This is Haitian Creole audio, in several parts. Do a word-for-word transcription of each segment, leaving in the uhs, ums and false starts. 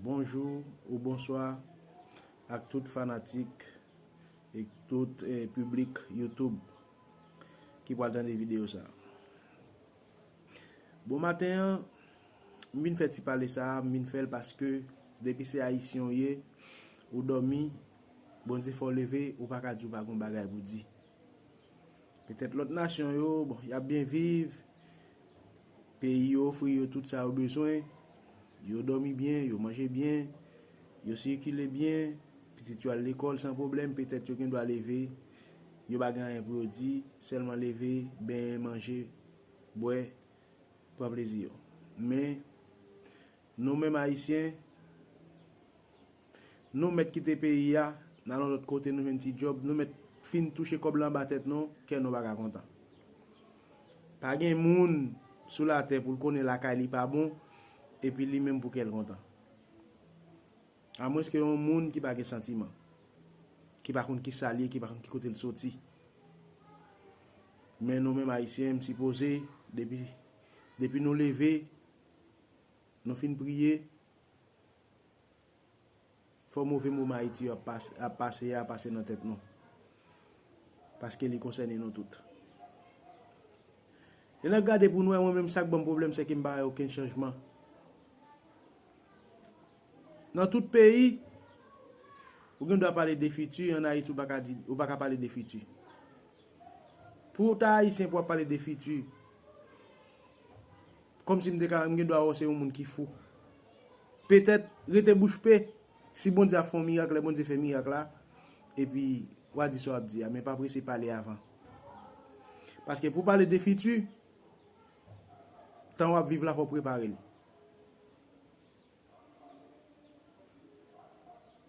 Bonjou ou bonswa ak tout fanatik e tout eh, piblik YouTube ki pral tande videyo sa. Bon maten an, m vin fè ti pale sa, m vin fè l paske depi se ayisyen w ye, ou dòmi, Bondye fè w leve, ou pa ka di w pa gon bagay pou di. Petèt lòt nasyon yo, bon, y ap byen viv, peyi yo ofri yo tout sa yo bezwen, yo dòmi byen, yo manje byen, yo sikile byen, pitit yo al lekòl san pwoblèm, petèt yo gen dwa leve, yo pa gen anyen pou yo di, sèlman leve, benyen, manje, bwè, pran plezi yo. Men, nou menm ayisyen, nou mèt kite peyi a, n al yon lòt kote, nou jwenn ti djòb, nou mèt fin touche kòb la anba tèt nou, kè nou pa ka kontan. Pa gen moun sou latè pou l konnen lakay li pa bon, epi li menm pou kè l kontan. Amwenske yon moun ki pa gen santiman, ki pa konn ki sa l ye, ki pa konn ki kote l soti. Men nou menm ayisyen, m sipoze, depi, depi nou leve, nou fin priye, fò move moman Ayiti yo ap pase, ap pase a pase nan tèt nou. Paske li konsène nou tout. Lè n ap gade pou n wè, mwen menm sa k ban m pwoblèm, se ke m pa wè okenn chanjman. Nan tout peyi, ou gen dwa pale de fiti, ann Ayiti, ou pa ka di, ou pa ka pale de fiti. Pou w ta ayisyen, pou w ap pale de fiti, kòmsi m te ka, m gen dwa wè w se yon moun ki fou. Petèt, rete bouch pe, si Bondye ap fè yon mirak, lè Bondye fè mirak la, epi w a di sa w ap di a, men pa prese pale avan. Paske pou w pale de fiti, tan w ap viv la, fò w prepare l.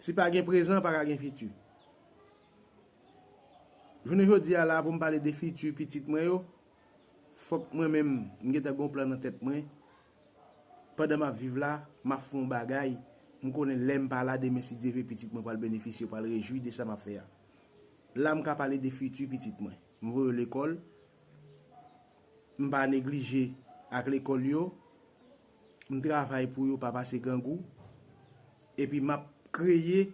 Si pa gen prezan, pa ka gen fiti. Jounen jodi a la, pou m pale de fiti pitit mwen yo, fòk mwen menm, m gentan gen yon plan nan tèt mwen. Pandan m ap viv la, m ap fè yon bagay, m konnen lè m pa la, demen, si Dye vle, pitit mwen pral benefisye, pral rejwi de sa m ap fè a. La, m ka pale de fiti pitit mwen. M voye yo lekòl, m pa neglije ak lekòl yo, m travay pou yo pa pase grangou, epi m ap kreye,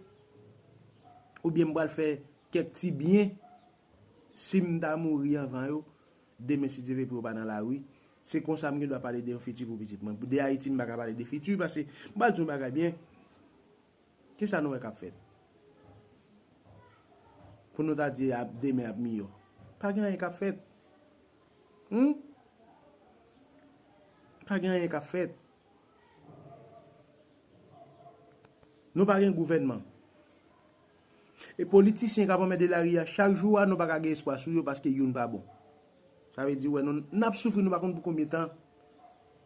oubyen m pral fè kèk ti byen, si m ta mouri anvan yo, demen, si Dye vle, pou yo pa nan lari. Se konsa m gen dwa pale de yon fiti pou pitit mwen. De Ayiti, m pa ka pale de fiti, paske m pral di yon bagay byen. Kisa nou wè k ap fèt? Pou nou ta di ap, demen ap miyò. Pa gen anyen k ap fèt. Hmm? Pa gen anyen k ap fèt. Nou pa gen gouvènman. E politisyen k ap anmède lari a chak jou a, nou pa ka gen espwa sou yo paske youn pa bon. Sa vle di, wè, nou, n ap soufri, nou pa konn pou konbyen tan.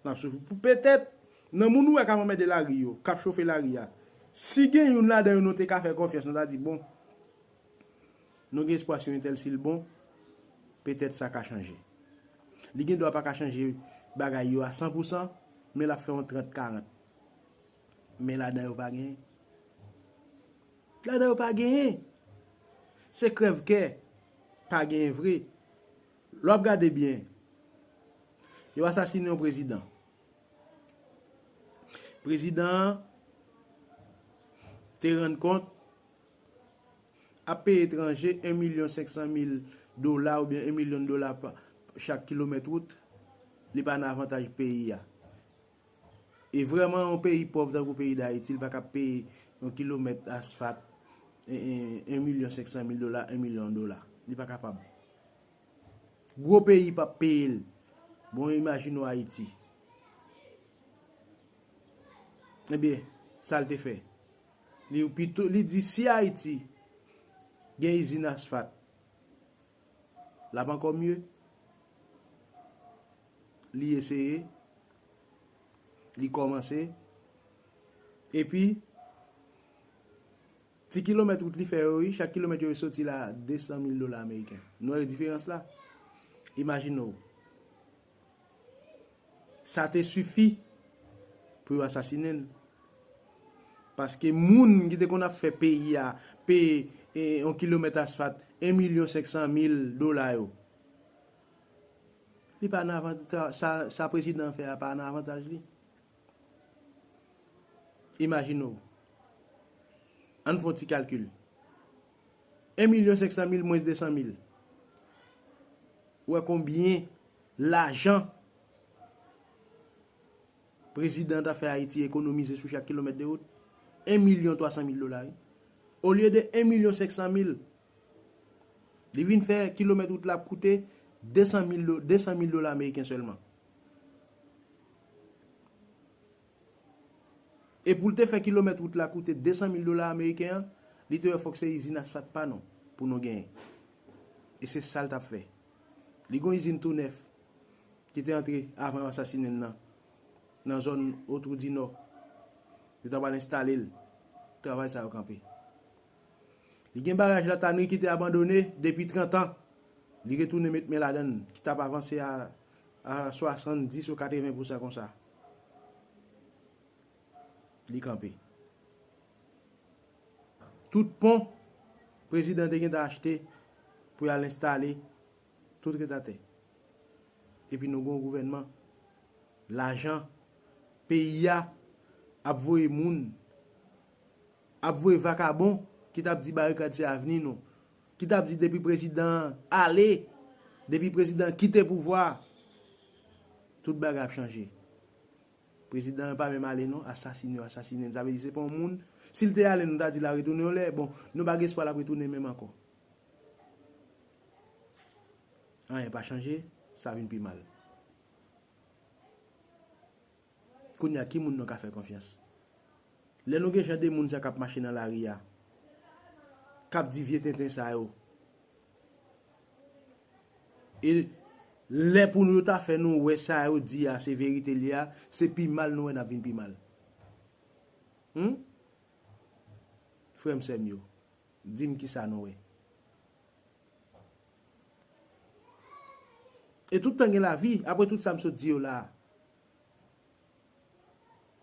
N ap soufri. Pou petèt, nan moun ou wè k ap anmède lari yo, k ap chofe lari a, si gen youn ladan yo nou te ka fè konfyans, nou ta di, bon, nou gen espwa sou entèl, si l bon, petèt sa ka chanje. Li gen dwa pa ka chanje bagay yo a san pou san, men l ap fè yon trant karant. Men ladan yo pa genyen. Ladan yo pa genyen. Se krèv kè. Pa genyen vre. Lè w ap gade byen, yo asasinen yon prezidan. Prezidan an te rann kont ap peye etranje en milyon senk san mil dola oubyen en milyon dola pa chak kilomèt wout, li pa nan avantaj peyi a. E vrèman, yon peyi pòv tankou peyi Dayiti, li pa ka peye yon kilomèt asfat en milyon senk san mil dola, en milyon dola. Li pa kapab. Gwo peyi p ap peye l. Bon, imajine w Ayiti. Ebyen, sa l te fè? Li pito, li di si Ayiti gen izin asfat, l ap ankò mye. Li eseye, li kòmanse, epi ti kilomèt wout li fè yo, wi, chak kilomèt yo, yo soti la de san mil dola ameriken. Nou wè diferans la? Imajine w. Sa te sifi pou yo asasinen l. Paske moun ki te konn ap fè peyi a peye, e, yon kilomèt asfat en milyon senk san mil dola yo, li pa nan avantaj, sa, sa prezidan an fè a pa nan avantaj li. Imajine w. Ann fè yon ti kalkil. En milyon senk san mil mwens de san mil. Ou wè konbyen lajan prezidan an ta fè Ayiti ekonomize sou chak kilomèt de wout? En milyon twa san mil dola, wi. Olye de en milyon senk san mil, li vin fè kilomèt wout la ap koute de san mil do-, de san mil dola ameriken sèlman. E pou l te fè kilomèt wout la koute de san mil dola ameriken an, li te wè fòk se izin asfalt pa nou pou nou genyen. E se sa l t ap fè. Li gen yon izin tou nèf ki te antre avan yo asasinen l nan, nan zòn Otwou di Nò. Yo ta pral enstale l. Travay sa yo kanpe. Li gen baraj Latanri ki te abandone depi trant an. Li retounen met men ladan l, ki t ap avanse a, a swasanndis ou katreven pousan konsa. Li kanpe. Tout pon prezidan te gentan achte pou y al enstale, tout ret atè. Epi nou gen yon gouvènman, lajan, peyi a ap voye moun, ap voye vakabon ki t ap di barikad se avni nou, ki t ap di depi prezidan an ale, depi prezidan an kite pouvwa a, tout bagay ap chanje. Prezidan an pa menm ale non, asasine yo, asasine l. Sa vle di se pa yon moun, si l te ale nou ta di l ap retounen yon lè, bon, nou pa gen espwa l ap retounen menm ankò. Anyen pa chanje, sa vin pi mal. Kounye a, ki moun nou ka fè konfyans? Lè nou gen jan de moun sa k ap mache nan lari a, k ap di vye tenten sa yo, e lè pou nou yo ta fè nou wè sa yo di a se verite l ye a, se pi mal nou wè n ap vin pi mal. Hmm? Frè m, sè m yo, di m kisa nou wè. E tout tan gen lavi, apre tout sa m sot di yo la a,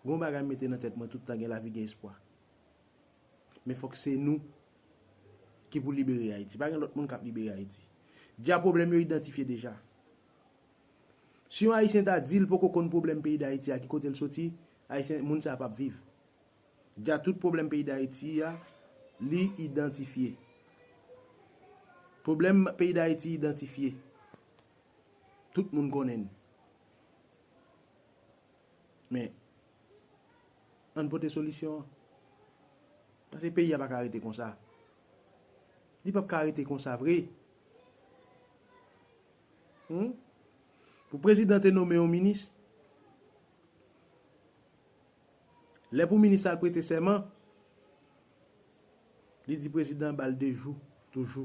gon bagay m mete nan tèt mwen, tout tan gen lavi, gen espwa. Men fòk se nou ki pou libere Ayiti. Pa gen lòt moun k ap libere Ayiti. Dja pwoblèm yo idantifye deja. Si yon Ayisyen ta di l poko konn pwoblèm peyi Dayiti a, ki kote l soti, Ayisyen, moun sa a p ap viv. Dja tout pwoblèm peyi Dayiti a, li idantifye. Pwoblèm peyi Dayiti idantifye. Tout moun konnen n. Men, ann pote solisyon an. Paske peyi a pa ka rete konsa. Li p ap ka rete konsa vre. Hmm? Pou prezidan te nonmen yon minis, lè pou minis la al prete sèman, li di prezidan an ba l de jou, toujou.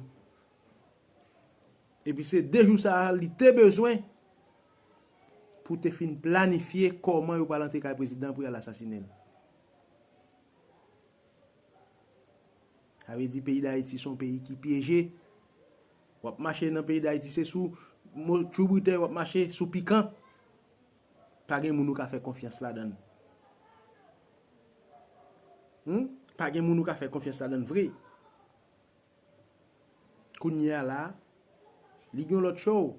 Epi se de jou sa a li te bezwen pou te fin planifye kòman yo pral antre kay prezidan an pou y al asasinen l. Sa vle di peyi Dayiti se yon peyi ki pyeje. W ap mache nan peyi Dayiti, se sou mo-, tchoubritè w ap mache, sou pikan. Pa gen moun ou ka fè konfyans ladan l. Hmm? Pa gen moun ou ka fè konfyans ladan l vre. Kounye a la, li gen yon lòt show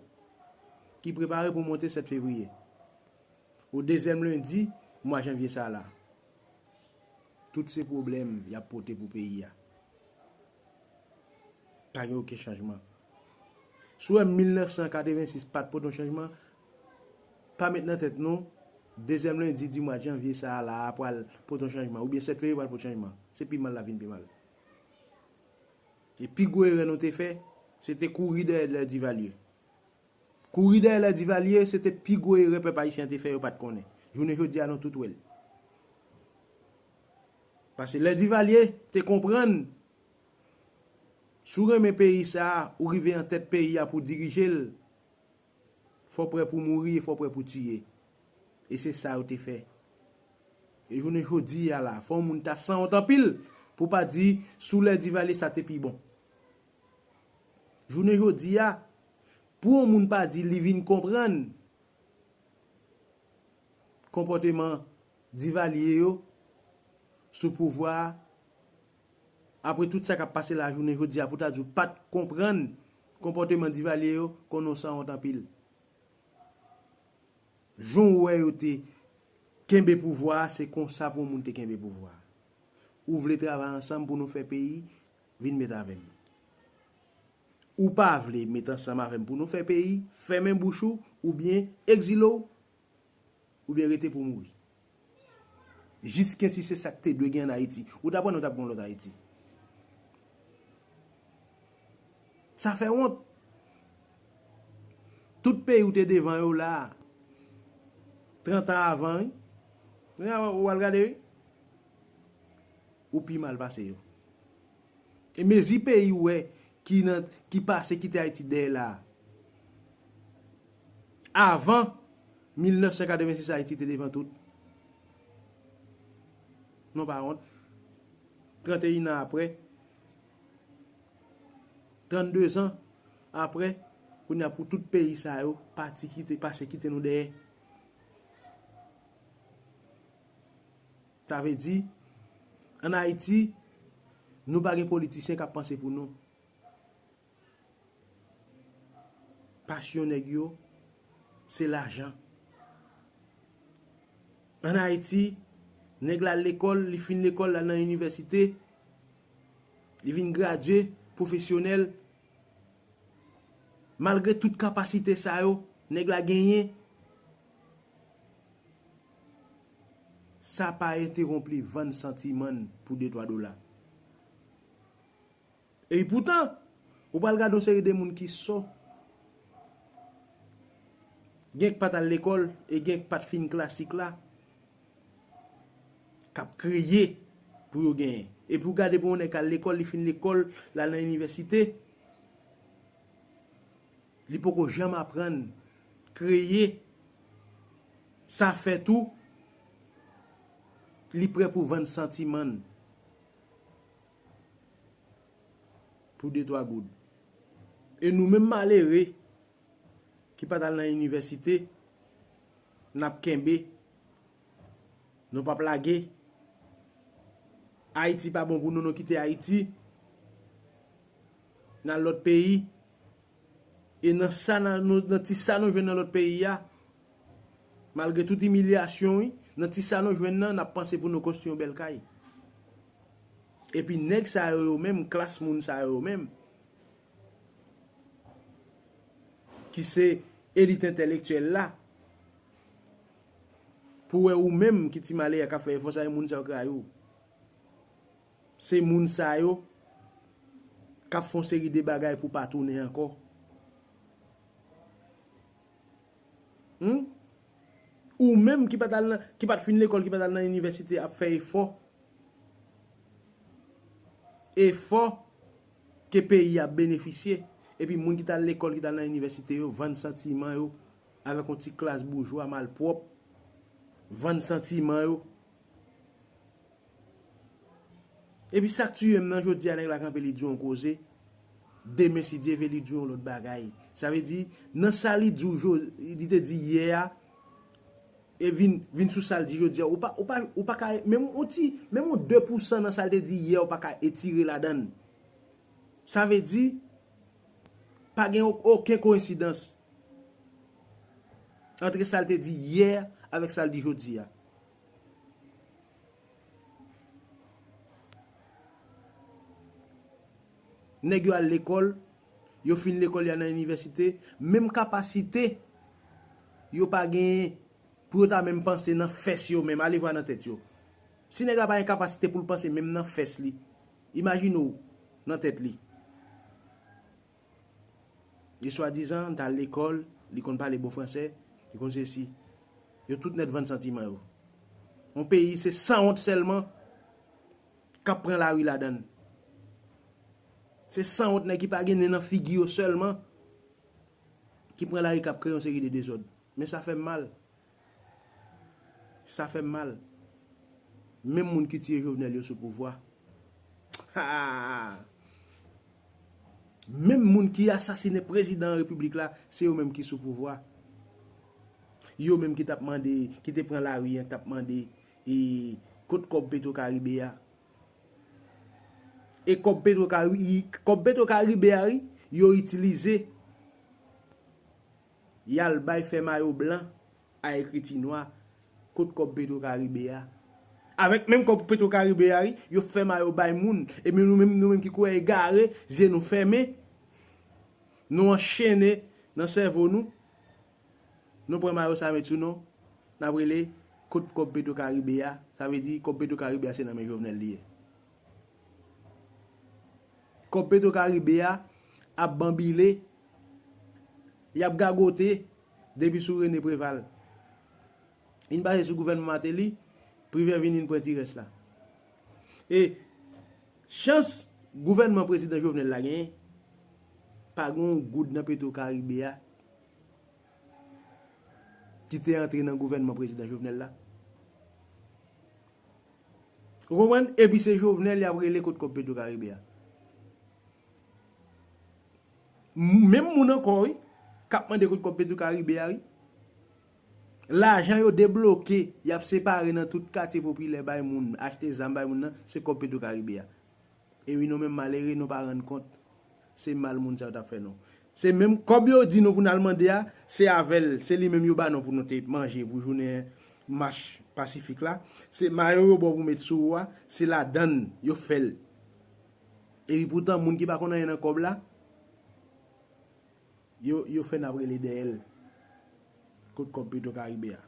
ki prepare pou monte sèt fevriye. O dezyèm lendi mwa janvye sa a la. Tout se pwoblèm y ap pote pou peyi a. Pa gen okenn chanjman. Si w wè mil nèf san katrevensis pa t pote yon chanjman, pa met nan tèt nou, dezyèm lendi di mwa janvye sa a la a pral pote yon chanjman, oubyen sèt fevriye pral pote chanjman. Se pi mal l ap vin pi mal. E pi gwo erè nou te fè, se te kouri dèyè lè Divalye. Kouri dèyè lè Divalye, se te pi gwo erè pèp ayisyen an te fè, yo pa t konnen. Jounen jodi a, nou tout wè l. Paske lè Divalye te konprann, si w renmen peyi sa a, ou rive an tèt peyi a pou dirije l, fò w prè pou mouri e fò w prè pou tiye. E se sa yo te fè. E jounen jodi a la, fò yon moun ta sanwont anpil pou pa di sou lè Divalye sa te pi bon. Jounen jodi a, pou yon moun pa di li vin konprann konpòteman Divalye yo sou pouvwa a, apre tout sa k ap pase la jounen jodi a, pou ta di w pa t konprann konpòteman Divalye yo, konnen w sanwont anpil. Jan w wè yo te Kenbe pouvwa a, se konsa pou yon moun te kenbe pouvwa a. Ou vle travay ansanm pou nou fè peyi, vin met avè m. Ou pa vle met ansanm avè m pou nou fè peyi, fèmen bouch ou, oubyen egzile w, oubyen rete pou mouri. Jiskensi se sa k te dwe gen ann Ayiti. Ou t ap wè nou t ap gen yon lòt Ayiti. Sa fè wont. Tout peyi ou te devan yo la, trant an avan, wi. Kounye a, ou al gade, wi. Ou pi mal pase yo. E mezi peyi ou wè ki nan, ki pase kite Ayiti dèyè la. Avan mil nèf san katrevensis, Ayiti te devan tout. Non pa wont. Trannteyen an apre, trannde zan apre, kounye a pou tout peyi sa yo pati kite, pase kite nou dèyè. Sa vle di, ann Ayiti, nou pa gen politisyen k ap panse pou nou. Pasyon nèg yo, se lajan. Ann Ayiti, nèg la al lekòl, li fin lekòl, l al nan inivèsite, li vin gradye, pwofesyonèl. Malgre tout kapasite sa yo, nèg la genyen, sa pa entewonp li vann santiman n pou de twa dola. E poutan, ou pral gade yon seri de moun ki sò. Gen k pa t al lekòl e gen k pa t fin klasik la, k ap kriye pou yo genyen. Epi w gade pou yon nèg k al lekòl, li fin lekòl, l al nan inivèsite, li poko janm aprann kreye, sa fè tou, li prè pou vann santiman n pou de twa goud. E nou menm malere ki pa t al nan inivèsite, n ap kenbe, nou p ap lage. Ayiti pa bon pou nou, nou kite Ayiti, n al lòt peyi. E nan sa, nan, nou, nan ti sa nou jwenn nan lòt peyi a, malgre tout imilyasyon, wi, nan ti sa nou jwenn nan, n ap panse pou nou konstwi yon bèl kay. Epi nèg sa yo, yo menm, klas moun sa yo, yo menm, ki se elit entèlektyèl la, pou wè ou menm ki ti malè a k ap fè efò sa, e moun sa yo k rayi w. Se moun sa yo k ap fè yon seri de bagay pou w pa tounen ankò. Hmm? Ou menm ki pa t al nan, ki pa t fin lekòl, ki pa t al nan inivèsite, ap fè efò. Efò ke peyi a benefisye. Epi moun ki t al lekòl, ki t al nan inivèsite yo, vann santiman yo avèk yon ti klas boujwa malpwòp. Vann santiman yo. Epi sa k tiye m nan, jodi a, nèg la kanpe, li di yon koze. Demen, si Dye vle, li di yon lòt bagay. Sa vle di, nan sa li di w, jo-, li te di yè a, e vin, vin sou sa l di jodi a, ou pa, ou pa, ou pa ka, menm yon ti, menm yon de pousan nan sa l te di yè, ou pa ka etire ladan l. Sa vle di, pa gen o-, okenn koyensidans antre sa l te di yè avèk sa l di jodi a. Nèg yo al lekòl, yo fin lekòl, y al nan inivèsite, menm kapasite yo pa genyen pou yo ta menm panse nan fès yo menm, alevwa nan tèt yo. Si nèg la pa gen kapasite pou l panse menm nan fès li, imajine w nan tèt li. Li swadizan t al lekòl, li konn pale bon fransè, li konn sesi. Yo tout nèt vann santiman yo. Yon peyi se sanwont sèlman k ap pran lari ladan l. Se sanwont nèg ki pa gen nen nan figi yo sèlman ki pran lari, k ap kreye yon seri de dezòd. Men sa fè m mal. Sa fè m mal. Menm moun ki tiye Jovenel yo sou pouvwa. Ha! Menm moun ki asasinen prezidan repiblik la, se yo menm ki sou pouvwa. Yo menm ki t ap mande, ki te pran lari an, t ap mande, e, kot kòb Petro Caribe a? E kòb Petro Cari-, kòb Petro Caribe a, wi, yo itilize, y al bay fè mayo blan a ekriti nwa. Kot kòb Petro Karibe a? Avèk menm kòb Petro Karibe a, wi, yo fè mayo bay moun. Epi nou menm, nou menm ki kwè egare, zye nou fèmen, nou anchene nan sèvo nou, nou pran mayo sa met sou nou, n ap rele kot kòb Petro Karibe a. Sa vle di kòb Petro Karibe a se nan men Jovenel li ye. Kòb Petro Karibe a ap banbile, y ap gagote depi sou René Préval. Vin pase sou gouvènman Martelly, Privè vin, vin pran ti rès la. E chans gouvènman prezidan Jovenel la genyen, pa gen yon goud nan Petro Karibe a ki te antre nan gouvènman prezidan Jovenel la. Ou konprann? Epi se Jovenel y ap rele kot kòb Petro Karibe a. M- Menm moun ankò, wi, k ap mande kot kòb Petro Karibe a, wi. Lajan yo debloke, y ap separe nan tout katye popilè bay moun, achte zam bay moun nan, se kòb Petro Karibe a. E wi, nou menm malere, nou pa rann kont. Se mal moun sa yo t ap fè nou. Se menm kòb yo di nou pou n al mande a, se avè l, se li menm yo ba nou pou nou te manje pou jounen mach pasifik la. Se mayo yo ba w pou met sou ou a, se ladann yo fè l. Epi poutan, moun ki pa konn anyen nan kòb la, yo, yo fè n ap rele dèyè l. Kot kòb Petro Karibe a?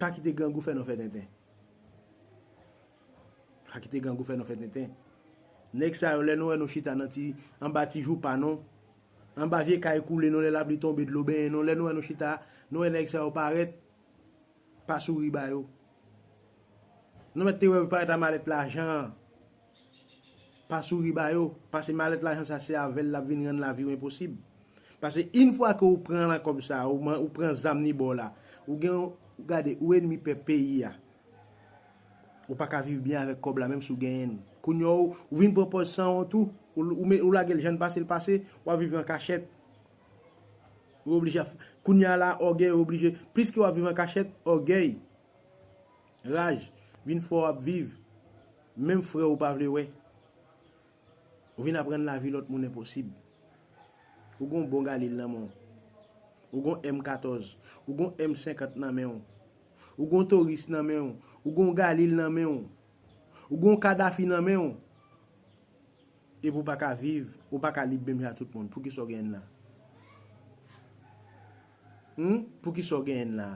Pa kite grangou fè nou fè tenten. Pa kite grangou fè nou fè tenten. Nèg sa yo, lè nou wè nou chita nan ti, anba ti joupa nou, anba vye kay koule nou, lè lapli tonbe, dlo benyen nou, lè nou wè nou chita, nou wè nèg sa yo parèt, pa souri ba yo. Nou mèt te wè yo parèt a malèt lajan an. Pa souri ba yo, paske malèt lajan sa se avè l l ap vin rann lavi w enposib. Paske yon fwa ke ou pran nan kòb sa, ou, man- ou pran zam ni ba w la, ou gen, ou gade, ou ènmi pèp peyi a. Ou pa ka viv byen avèk kòb la, menm si w genyen l. Kounye a, ou, ou vin pran pòz san w tou, ou, ou, me- ou lage l jan l pase, l pase, w ap viv an kachèt. Ou oblije ap- Kounye a la, ògèy oblije. Plis ke w ap viv an kachèt, ògèy, raj, vin fè w ap viv. Menm frè w ou pa vle wè. Ou vin ap rann lavi lòt moun enposib. Ou gon bon Galil nan men w. Ou gon M katòz. Ou gon M senkant nan men w. Ou gon Toris nan men w. Ou gon Galil nan men w. Ou gon Kadafi nan men w. Epi w pa ka viv, ou pa ka lib menm jan ak tout moun. Poukisa w genyen la? Hum? Poukisa w genyen la?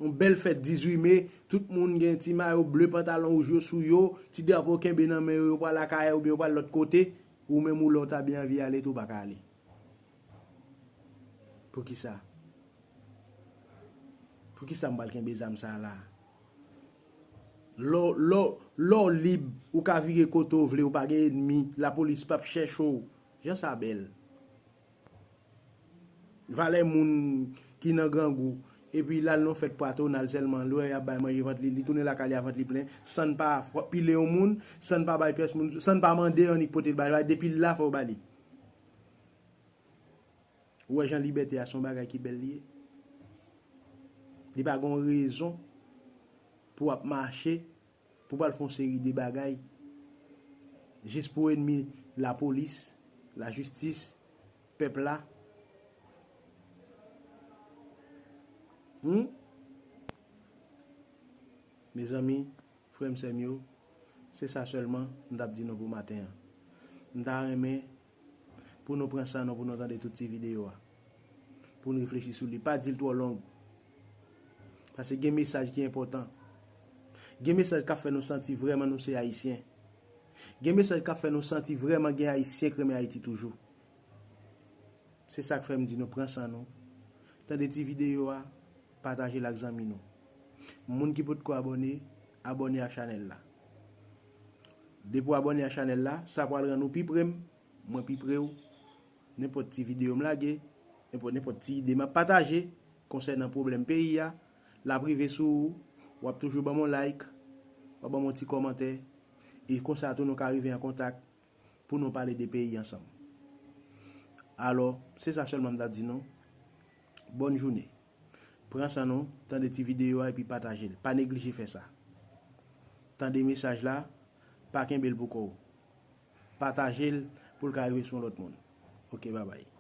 Yon bèl fèt dizuit me, tout moun gen ti mayo ble, pantalon wouj yo sou yo, ti drapo kenbe nan men yo, yo pral lakay oubyen yo pral lòt kote, ou menm ou lè w ta byen anvi ale tou, ou pa ka ale. Poukisa? Poukisa m pral kenbe zam sa la? Lè w- lè w- lè w lib, ou ka vire kote w vle, ou pa gen ènmi, lapolis p ap chèche w. Jan sa bèl. Valè moun ki nan grangou, epi l al nan fèt patwonal sèlman, lè y ap bay manje vant li, li tounen lakay li a vant li plen, san n pa fwa- pile yon moun, san n pa bay pyès moun, san n pa mande annik pote l ba li, depi l la fò w ba li. Ou wè jan libète a se yon bagay ki bèl li ye? Li pa gen yon rezon pou w ap mache, pou w pral fè yon seri de bagay, jis pou ènmi lapolis, lajistis, pèp la. Hum? Mezanmi, frè m, sè m yo, se sa sèlman m t ap di nou pou maten an. M ta renmen pou nou pran san nou pou nou tande tout ti videyo a. Pou n reflechi sou li. Pa di l twò long. Paske gen mesaj ki enpòtan. Gen mesaj k ap fè nou santi vrèman nou se Ayisyen. Gen mesaj k ap fè nou santi vrèman gen Ayisyen k renmen Ayiti toujou. Se sa k fè m di nou pran san nou. Tande ti videyo a, pataje l ak zanmi nou. Moun ki potko abòne, abòne ak chanèl la. Depi w abòne ak chanèl la, sa pral rann ou pi pre m, mwen pi pre w. Nenpòt ti videyo m lage, nenpòt, nenpòt ti ide m ap pataje konsènan pwoblèm peyi a, l ap rive sou ou, w ap toujou ban m yon like, w ap ban m yon ti kòmantè, e konsa tou nou ka rive an kontak pou nou pale de peyi ansanm. Alò, se sa sèlman m t ap di nou. Bòn jounen. Pran san nou, tande ti videyo a epi pataje l. Pa neglije fè sa. Tande mesaj la, pa kenbe l pou kò w. Pataje l, pou l ka rive sou yon lòt moun. Ok, babay.